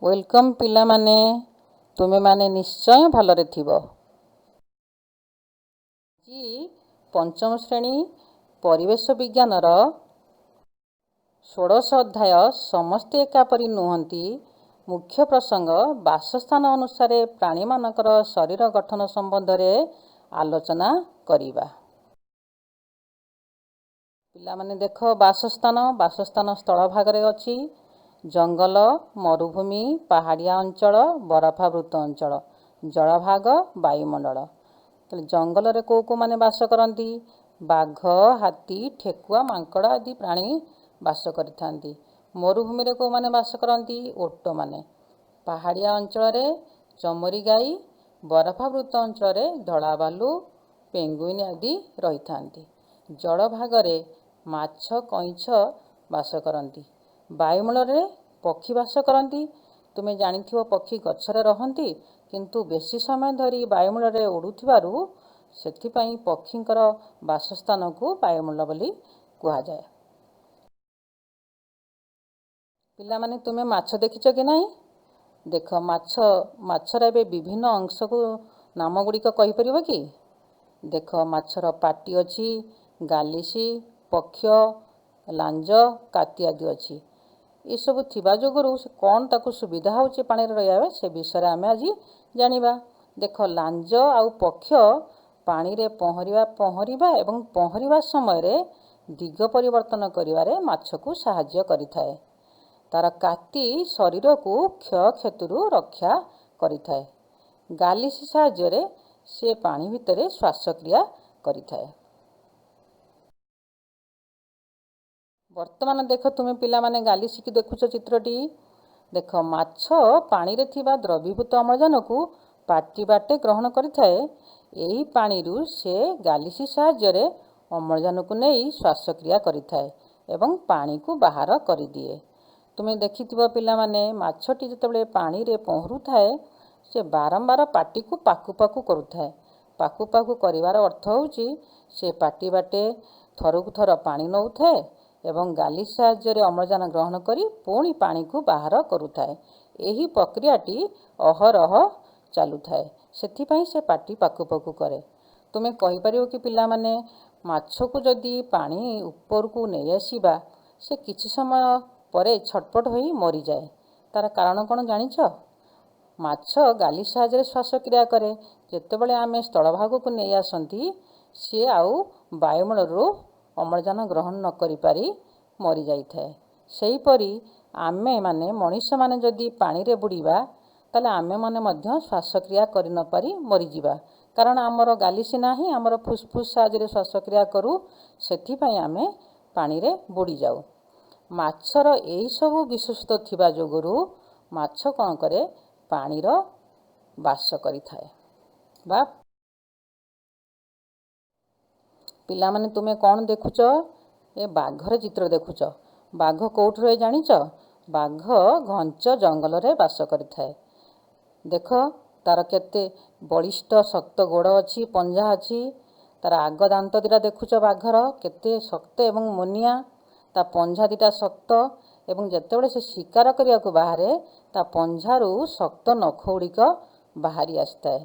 Welcome ପିଲାମାନେ, ତୁମେମାନେ ନିଶ୍ଚୟ ଭଲରେ ଥିବ। ଆଜି ପଞ୍ଚମ ଶ୍ରେଣୀ ପରିବେଶ ବିଜ୍ଞାନର ଷୋଡ଼ଶ ଅଧ୍ୟାୟ ସମସ୍ତେ ଏକାପରି ନୁହନ୍ତି, ମୁଖ୍ୟ ପ୍ରସଙ୍ଗ ବାସସ୍ଥାନ ଅନୁସାରେ ପ୍ରାଣୀମାନଙ୍କର ଶରୀର ଗଠନ ସମ୍ବନ୍ଧରେ ଆଲୋଚନା କରିବା। ପିଲାମାନେ ଦେଖ, ବାସସ୍ଥାନ ସ୍ଥଳଭାଗରେ ଅଛି ଜଙ୍ଗଲ, ମରୁଭୂମି, ପାହାଡ଼ିଆ ଅଞ୍ଚଳ, ବରଫାବୃତ ଅଞ୍ଚଳ, ଜଳଭାଗ, ବାୟୁମଣ୍ଡଳ। ତାହେଲେ ଜଙ୍ଗଲରେ କେଉଁ କେଉଁମାନେ ବାସ କରନ୍ତି? ବାଘ, ହାତୀ, ଠେକୁଆ, ମାଙ୍କଡ଼ ଆଦି ପ୍ରାଣୀ ବାସ କରିଥାନ୍ତି। ମରୁଭୂମିରେ କେଉଁମାନେ ବାସ କରନ୍ତି? ଓଟମାନେ। ପାହାଡ଼ିଆ ଅଞ୍ଚଳରେ ଚମରୀ ଗାଈ, ବରଫାବୃତ ଅଞ୍ଚଳରେ ଧଳା ଭାଲୁ, ପେଙ୍ଗୁଇନ୍ ଆଦି ରହିଥାନ୍ତି। ଜଳଭାଗରେ ମାଛ, କଇଁଛ ବାସ କରନ୍ତି। ବାୟୁମଣ୍ଡଳରେ ପକ୍ଷୀ ବାସ କରନ୍ତି। ତୁମେ ଜାଣିଥିବ ପକ୍ଷୀ ଗଛରେ ରହନ୍ତି, କିନ୍ତୁ ବେଶୀ ସମୟ ଧରି ବାୟୁମଣ୍ଡଳରେ ଉଡ଼ୁଥିବାରୁ ସେଥିପାଇଁ ପକ୍ଷୀଙ୍କର ବାସସ୍ଥାନକୁ ବାୟୁମଣ୍ଡଳ ବୋଲି କୁହାଯାଏ। ପିଲାମାନେ, ତୁମେ ମାଛ ଦେଖିଛ କି ନାହିଁ? ଦେଖ, ମାଛର ଏବେ ବିଭିନ୍ନ ଅଂଶକୁ ନାମ ଗୁଡ଼ିକ କହିପାରିବ କି? ଦେଖ, ମାଛର ପାଟି ଅଛି, ଗାଲିସି, ପକ୍ଷ, ଲାଞ୍ଜ, କାତି ଆଦି ଅଛି। ଏସବୁ ଥିବା ଯୋଗୁରୁ ସେ କ'ଣ ତାକୁ ସୁବିଧା ହେଉଛି ପାଣିରେ ରହିବା, ସେ ବିଷୟରେ ଆମେ ଆଜି ଜାଣିବା। ଦେଖ, ଲାଞ୍ଜ ଆଉ ପକ୍ଷ ପାଣିରେ ପହଁରିବା ଏବଂ ପହଁରିବା ସମୟରେ ଦିଗ ପରିବର୍ତ୍ତନ କରିବାରେ ମାଛକୁ ସାହାଯ୍ୟ କରିଥାଏ। ତାର କାତି ଶରୀରକୁ କ୍ଷୟକ୍ଷତିରୁ ରକ୍ଷା କରିଥାଏ। ଗାଲିସି ସାହାଯ୍ୟରେ ସେ ପାଣି ଭିତରେ ଶ୍ୱାସକ୍ରିୟା କରିଥାଏ। ବର୍ତ୍ତମାନ ଦେଖ, ତୁମେ ପିଲାମାନେ ଗାଲିସିକି ଦେଖୁଛ ଚିତ୍ରଟି। ଦେଖ, ମାଛ ପାଣିରେ ଥିବା ଦ୍ରବୀଭୂତ ଅମ୍ଳଜାନକୁ ପାଟି ବାଟେ ଗ୍ରହଣ କରିଥାଏ। ଏହି ପାଣିରୁ ସେ ଗାଲିସି ସାହାଯ୍ୟରେ ଅମ୍ଳଜାନକୁ ନେଇ ଶ୍ୱାସକ୍ରିୟା କରିଥାଏ ଏବଂ ପାଣିକୁ ବାହାର କରିଦିଏ। ତୁମେ ଦେଖିଥିବ ପିଲାମାନେ, ମାଛଟି ଯେତେବେଳେ ପାଣିରେ ପହଁରୁଥାଏ, ସେ ବାରମ୍ବାର ପାଟିକୁ ପାକୁ ପାକୁ କରୁଥାଏ। ପାକୁ ପାକୁ କରିବାର ଅର୍ଥ ହେଉଛି ସେ ପାଟି ବାଟେ ଥରକୁ ଥର ପାଣି ନେଉଥାଏ ଏବଂ ଗାଲି ସାହାଯ୍ୟରେ ଅମ୍ଳଜାନ ଗ୍ରହଣ କରି ପୁଣି ପାଣିକୁ ବାହାର କରୁଥାଏ। ଏହି ପ୍ରକ୍ରିୟାଟି ଅହରହ ଚାଲୁଥାଏ, ସେଥିପାଇଁ ସେ ପାଟି ପାକୁ ପାକୁ କରେ। ତୁମେ କହିପାରିବ କି ପିଲାମାନେ, ମାଛକୁ ଯଦି ପାଣି ଉପରକୁ ନେଇଆସିବା, ସେ କିଛି ସମୟ ପରେ ଛଟପଟ ହୋଇ ମରିଯାଏ? ତାର କାରଣ କ'ଣ ଜାଣିଛ? ମାଛ ଗାଲି ସାହାଯ୍ୟରେ ଶ୍ୱାସକ୍ରିୟା କରେ। ଯେତେବେଳେ ଆମେ ସ୍ଥଳଭାଗକୁ ନେଇ ଆସନ୍ତି, ସିଏ ଆଉ ବାୟୁମଣ୍ଡଳରୁ ଅମ୍ଳଜାନ ଗ୍ରହଣ ନ କରିପାରି ମରିଯାଇଥାଏ। ସେହିପରି ଆମେମାନେ ମଣିଷମାନେ ଯଦି ପାଣିରେ ବୁଡ଼ିବା, ତାହେଲେ ଆମେମାନେ ମଧ୍ୟ ଶ୍ୱାସକ୍ରିୟା କରି ନପାରି ମରିଯିବା। କାରଣ ଆମର ଗାଲିସି ନାହିଁ, ଆମର ଫୁସ୍ଫୁସ୍ ସାହାଯ୍ୟରେ ଶ୍ୱାସକ୍ରିୟା କରୁ, ସେଥିପାଇଁ ଆମେ ପାଣିରେ ବୁଡ଼ିଯାଉ। ମାଛର ଏହିସବୁ ବିଶେଷତ୍ୱ ଥିବା ଯୋଗୁରୁ ମାଛ କ'ଣ କରେ? ପାଣିର ବାସ କରିଥାଏ। ବା ପିଲାମାନେ, ତୁମେ କ'ଣ ଦେଖୁଛ? ଏ ବାଘର ଚିତ୍ର ଦେଖୁଛ। ବାଘ କେଉଁଠି ରହେ ଜାଣିଛ? ବାଘ ଘଞ୍ଚ ଜଙ୍ଗଲରେ ବାସ କରିଥାଏ। ଦେଖ, ତାର କେତେ ବଳିଷ୍ଠ ଶକ୍ତ ଗୋଡ଼ ଅଛି, ପଞ୍ଝା ଅଛି। ତାର ଆଗ ଦାନ୍ତ ଦୁଇଟା ଦେଖୁଛ, ବାଘର କେତେ ଶକ୍ତ ଏବଂ ମୁନିଆ। ତା ପଞ୍ଝା ଦୁଇଟା ଶକ୍ତ ଏବଂ ଯେତେବେଳେ ସେ ଶିକାର କରିବାକୁ ବାହାରେ, ତା ପଞ୍ଝାରୁ ଶକ୍ତ ନଖ ଗୁଡ଼ିକ ବାହାରି ଆସିଥାଏ।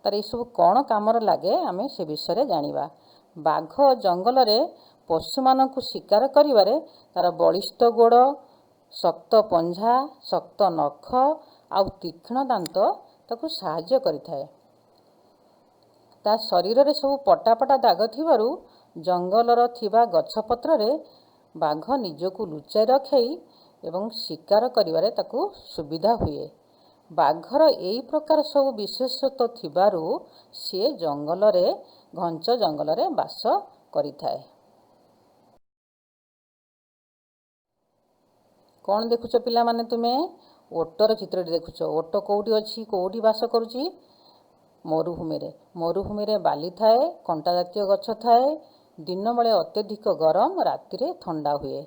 ତାର ଏସବୁ କ'ଣ କାମରେ ଲାଗେ, ଆମେ ସେ ବିଷୟରେ ଜାଣିବା। ବାଘ ଜଙ୍ଗଲରେ ପଶୁମାନଙ୍କୁ ଶିକାର କରିବାରେ ତାର ବଳିଷ୍ଠ ଗୋଡ଼, ଶକ୍ତ ପଞ୍ଝା, ଶକ୍ତ ନଖ ଆଉ ତୀକ୍ଷ୍ଣ ଦାନ୍ତ ତାକୁ ସାହାଯ୍ୟ କରିଥାଏ। ତା ଶରୀରରେ ସବୁ ପଟା ପଟା ଦାଗ ଥିବାରୁ ଜଙ୍ଗଲର ଥିବା ଗଛପତ୍ରରେ ବାଘ ନିଜକୁ ଲୁଚାଇ ରଖେଇ ଏବଂ ଶିକାର କରିବାରେ ତାକୁ ସୁବିଧା ହୁଏ। ବାଘର ଏଇ ପ୍ରକାର ସବୁ ବିଶେଷତ୍ୱ ଥିବାରୁ ସିଏ ଜଙ୍ଗଲରେ, ଘଞ୍ଚ ଜଙ୍ଗଲରେ ବାସ କରିଥାଏ। କ'ଣ ଦେଖୁଛ ପିଲାମାନେ ତୁମେ? ଓଟର ଚିତ୍ରଟି ଦେଖୁଛ। ଓଟ କେଉଁଠି ଅଛି, କେଉଁଠି ବାସ କରୁଛି? ମରୁଭୂମିରେ। ମରୁଭୂମିରେ ବାଲି ଥାଏ, କଣ୍ଟା ଜାତୀୟ ଗଛ ଥାଏ। ଦିନବେଳେ ଅତ୍ୟଧିକ ଗରମ, ରାତିରେ ଥଣ୍ଡା ହୁଏ।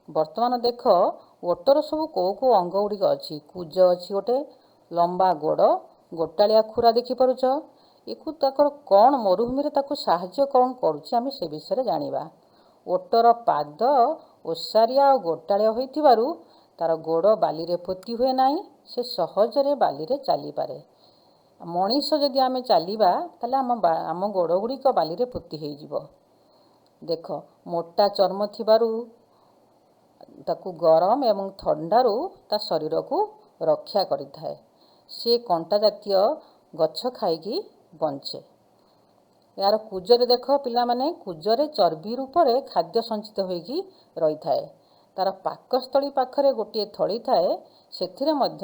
ବର୍ତ୍ତମାନ ଦେଖ, ଓଟର ସବୁ କେଉଁ କେଉଁ ଅଙ୍ଗ ଗୁଡ଼ିକ ଅଛି। କୁଜ ଅଛି ଗୋଟେ, ଲମ୍ବା ଗୋଡ଼, ଗୋଟାଳିଆ ଖୁରା ଦେଖିପାରୁଛ। ଏକୁ ତାଙ୍କର କ'ଣ ମରୁଭୂମିରେ ତାକୁ ସାହାଯ୍ୟ କ'ଣ କରୁଛି, ଆମେ ସେ ବିଷୟରେ ଜାଣିବା। ଓଟର ପାଦ ଓସାରିଆ ଆଉ ଗୋଟାଳିଆ ହୋଇଥିବାରୁ ତା'ର ଗୋଡ଼ ବାଲିରେ ପୋତି ହୁଏ ନାହିଁ, ସେ ସହଜରେ ବାଲିରେ ଚାଲିପାରେ। ମଣିଷ ଯଦି ଆମେ ଚାଲିବା, ତାହେଲେ ଆମ ଗୋଡ଼ ଗୁଡ଼ିକ ବାଲିରେ ପୋତି ହେଇଯିବ। ଦେଖ, ମୋଟା ଚର୍ମ ଥିବାରୁ ତାକୁ ଗରମ ଏବଂ ଥଣ୍ଡାରୁ ତା ଶରୀରକୁ ରକ୍ଷା କରିଥାଏ। ସିଏ କଣ୍ଟା ଜାତୀୟ ଗଛ ଖାଇକି ବଞ୍ଚେ। ଏହାର କୁଜରେ ଦେଖ ପିଲାମାନେ, କୁଜରେ ଚର୍ବି ରୂପରେ ଖାଦ୍ୟ ସଞ୍ଚିତ ହୋଇକି ରହିଥାଏ। ତା'ର ପାକସ୍ଥଳୀ ପାଖରେ ଗୋଟିଏ ଥଳି ଥାଏ, ସେଥିରେ ମଧ୍ୟ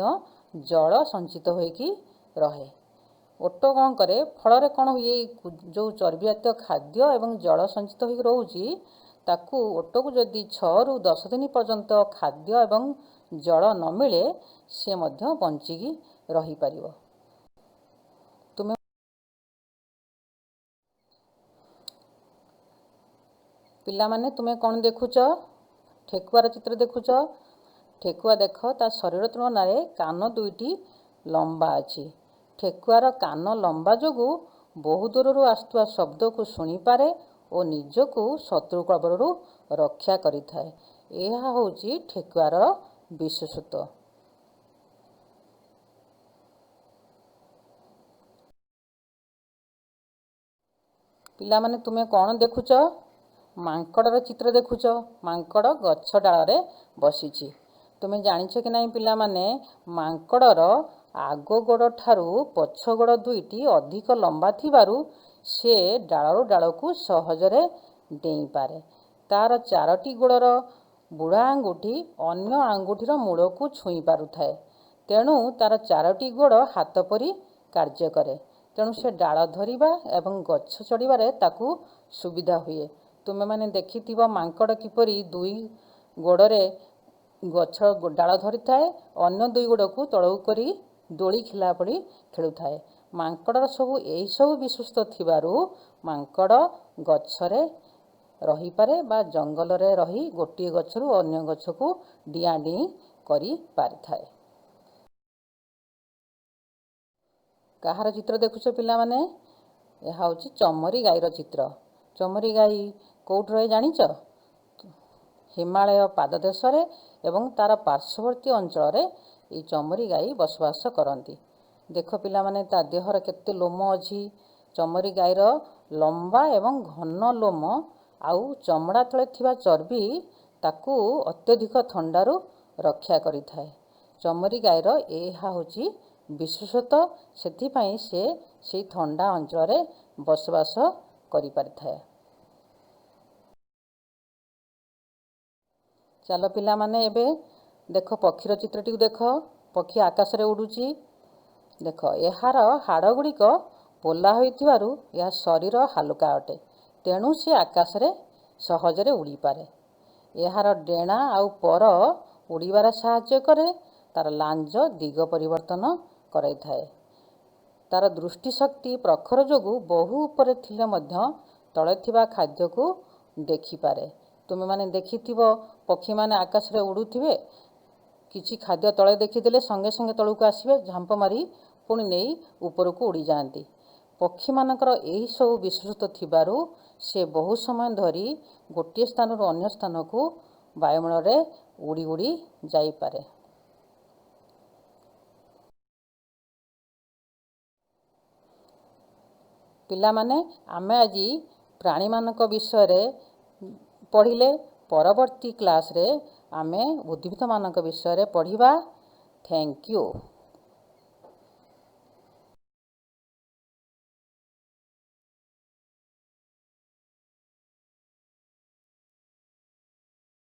ଜଳ ସଞ୍ଚିତ ହୋଇକି ରହେ। ଓଟ କ'ଣ କରେ? ଫଳରେ କ'ଣ ହୁଏ? ଯେଉଁ ଚର୍ବି ଜାତୀୟ ଖାଦ୍ୟ ଏବଂ ଜଳ ସଞ୍ଚିତ ହୋଇକି ରହୁଛି, ତାକୁ ଓଟକୁ ଯଦି 6ରୁ 10 ଦିନ ପର୍ଯ୍ୟନ୍ତ ଖାଦ୍ୟ ଏବଂ ଜଳ ନ ମିଳେ, ସେ ମଧ୍ୟ ବଞ୍ଚିକି ରହିପାରିବ। ତୁମେ ପିଲାମାନେ, ତୁମେ କ'ଣ ଦେଖୁଛ? ଠେକୁଆର ଚିତ୍ର ଦେଖୁଛ। ଠେକୁଆ ଦେଖ, ତା ଶରୀର ତୁଳନାରେ କାନ ଦୁଇଟି ଲମ୍ବା ଅଛି। ଠେକୁଆର କାନ ଲମ୍ବା ଯୋଗୁଁ ବହୁ ଦୂରରୁ ଆସୁଥିବା ଶବ୍ଦକୁ ଶୁଣିପାରେ ଓ ନିଜକୁ ଶତ୍ରୁ କବଳରୁ ରକ୍ଷା କରିଥାଏ। ଏହା ହେଉଛି ଠେକୁଆର ବିଶେଷତ୍ୱ। ପିଲାମାନେ, ତୁମେ କ'ଣ ଦେଖୁଛ? ମାଙ୍କଡ଼ର ଚିତ୍ର ଦେଖୁଛ। ମାଙ୍କଡ଼ ଗଛ ଡାଳରେ ବସିଛି। ତୁମେ ଜାଣିଛ କି ନାହିଁ ପିଲାମାନେ, ମାଙ୍କଡ଼ର ଆଗ ଗୋଡ଼ ଠାରୁ ପଛ ଗୋଡ଼ ଦୁଇଟି ଅଧିକ ଲମ୍ବା ଥିବାରୁ ସେ ଡାଳରୁ ଡାଳକୁ ସହଜରେ ଡେଇଁପାରେ। ତା'ର ଚାରୋଟି ଗୋଡ଼ର ବୁଢ଼ା ଆଙ୍ଗୁଠି ଅନ୍ୟ ଆଙ୍ଗୁଠିର ମୂଳକୁ ଛୁଇଁ ପାରୁଥାଏ। ତେଣୁ ତା'ର ଚାରୋଟି ଗୋଡ଼ ହାତ ପରି କାର୍ଯ୍ୟ କରେ। ତେଣୁ ସେ ଡାଳ ଧରିବା ଏବଂ ଗଛ ଚଢ଼ିବାରେ ତାକୁ ସୁବିଧା ହୁଏ। ତୁମେମାନେ ଦେଖିଥିବ ମାଙ୍କଡ଼ କିପରି ଦୁଇ ଗୋଡ଼ରେ ଗଛ ଡାଳ ଧରିଥାଏ, ଅନ୍ୟ ଦୁଇ ଗୋଡ଼କୁ ତଳକୁ କରି ଦୋଳି ଖେଳିଲା ଭଳି ଖେଳୁଥାଏ। ମାଙ୍କଡ଼ର ସବୁ ଏହିସବୁ ବିଶେଷତ୍ୱ ଥିବାରୁ ମାଙ୍କଡ଼ ଗଛରେ ରହିପାରେ ବା ଜଙ୍ଗଲରେ ରହି ଗୋଟିଏ ଗଛରୁ ଅନ୍ୟ ଗଛକୁ ଡିଆଁ ଡିଇଁ କରିପାରିଥାଏ। କାହାର ଚିତ୍ର ଦେଖୁଛ ପିଲାମାନେ? ଏହା ହେଉଛି ଚମରୀ ଗାଈର ଚିତ୍ର। ଚମରୀ ଗାଈ କେଉଁଠି ରହେ ଜାଣିଛ? ହିମାଳୟ ପାଦଦେଶରେ ଏବଂ ତା'ର ପାର୍ଶ୍ୱବର୍ତ୍ତୀ ଅଞ୍ଚଳରେ ଏଇ ଚମରୀ ଗାଈ ବସବାସ କରନ୍ତି। ଦେଖ ପିଲାମାନେ, ତା ଦେହର କେତେ ଲୋମ ଅଛି। ଚମରୀ ଗାଈର ଲମ୍ବା ଏବଂ ଘନ ଲୋମ ଆଉ ଚମଡ଼ା ତଳେ ଥିବା ଚର୍ବି ତାକୁ ଅତ୍ୟଧିକ ଥଣ୍ଡାରୁ ରକ୍ଷା କରିଥାଏ। ଚମରୀ ଗାଈର ଏହା ହେଉଛି ବିଶେଷତ୍ୱ। ସେଥିପାଇଁ ସେ ସେଇ ଥଣ୍ଡା ଅଞ୍ଚଳରେ ବସବାସ କରିପାରିଥାଏ। ଚାଲ ପିଲାମାନେ, ଏବେ ଦେଖ, ପକ୍ଷୀର ଚିତ୍ରଟିକୁ ଦେଖ। ପକ୍ଷୀ ଆକାଶରେ ଉଡ଼ୁଛି। ଦେଖ, ଏହାର ହାଡ଼ ଗୁଡ଼ିକ ପୋଲା ହୋଇଥିବାରୁ ଏହା ଶରୀର ହାଲୁକା ଅଟେ। ତେଣୁ ସେ ଆକାଶରେ ସହଜରେ ଉଡ଼ିପାରେ। ଏହାର ଡେଣା ଆଉ ପର ଉଡ଼ିବାରେ ସାହାଯ୍ୟ କରେ। ତା'ର ଲାଞ୍ଜ ଦିଗ ପରିବର୍ତ୍ତନ କରାଇଥାଏ। ତା'ର ଦୃଷ୍ଟିଶକ୍ତି ପ୍ରଖର ଯୋଗୁଁ ବହୁ ଉପରେ ଥିଲେ ମଧ୍ୟ ତଳେ ଥିବା ଖାଦ୍ୟକୁ ଦେଖିପାରେ। ତୁମେମାନେ ଦେଖିଥିବ, ପକ୍ଷୀମାନେ ଆକାଶରେ ଉଡ଼ୁଥିବେ, କିଛି ଖାଦ୍ୟ ତଳେ ଦେଖିଦେଲେ ସଙ୍ଗେ ସଙ୍ଗେ ତଳକୁ ଆସିବେ, ଝାମ୍ପ ମାରି ପୁଣି ନେଇ ଉପରକୁ ଉଡ଼ିଯାଆନ୍ତି। ପକ୍ଷୀମାନଙ୍କର ଏହିସବୁ ବିଶେଷତ୍ୱ ଥିବାରୁ ସେ ବହୁ ସମୟ ଧରି ଗୋଟିଏ ସ୍ଥାନରୁ ଅନ୍ୟ ସ୍ଥାନକୁ ବାୟୁମଣ୍ଡଳରେ ଉଡ଼ି ଉଡ଼ି ଯାଇପାରେ। ପିଲାମାନେ, ଆମେ ଆଜି ପ୍ରାଣୀମାନଙ୍କ ବିଷୟରେ ପଢ଼ିଲେ। ପରବର୍ତ୍ତୀ କ୍ଲାସ୍ରେ ଆମେ ଉଦ୍ଭିଦମାନଙ୍କ ବିଷୟରେ ପଢ଼ିବା। Thank you.